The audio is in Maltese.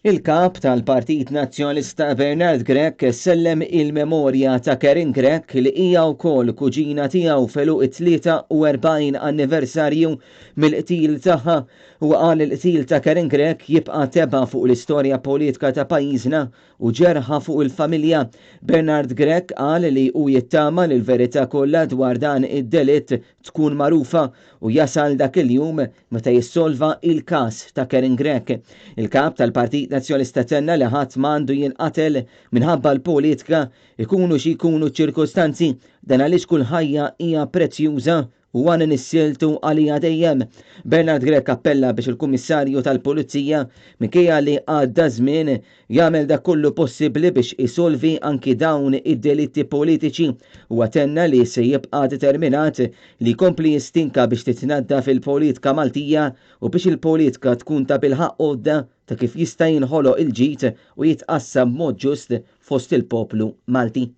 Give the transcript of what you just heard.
Il-Kap tal-Partit Nazzjonalista Bernard Grech sellem il-memorja ta' Karin Grech li hija wkoll kuġina tiegħu f'għeluq it-43 anniversarju mill-qtil tagħha. Huwa qal li l-qtil ta' Karin Grech jibqa' tebgħa fuq l-istorja politika ta' pajjiżna u ġerħa fuq il-familja. Bernard Grech qal li hu jittama li l-verità kollha dwar dan id-delitt tkun magħrufa u jasal dak il-jum meta jissolva il-każ ta' Karin Grech. Il-Kap tal-Partit Nazzjonalista tenna li ħadd m'għandu jinqatel minħabba l-politika, ikunu xi jkunu ċ-ċirkustanzi, dan għaliex kull ħajja hija prezzjuża u għandna nissieltu għaliha dejjem. Bernard Grech appella biex il-Kummissarju tal-Pulizija, minkejja li għadda żmien, jagħmel dak kollu possibbli biex isolvi anki dawn id-delitti politiċi. Huwa tenna li se jibqa' determinat li jkompli jistinka biex titnaddaf il-politka Maltija u biex il-politka tkun tabilħaqq għodda ta' kif jista' jinħoloq il-ġid u jitqassam b'mod ġust fost il-poplu Malti.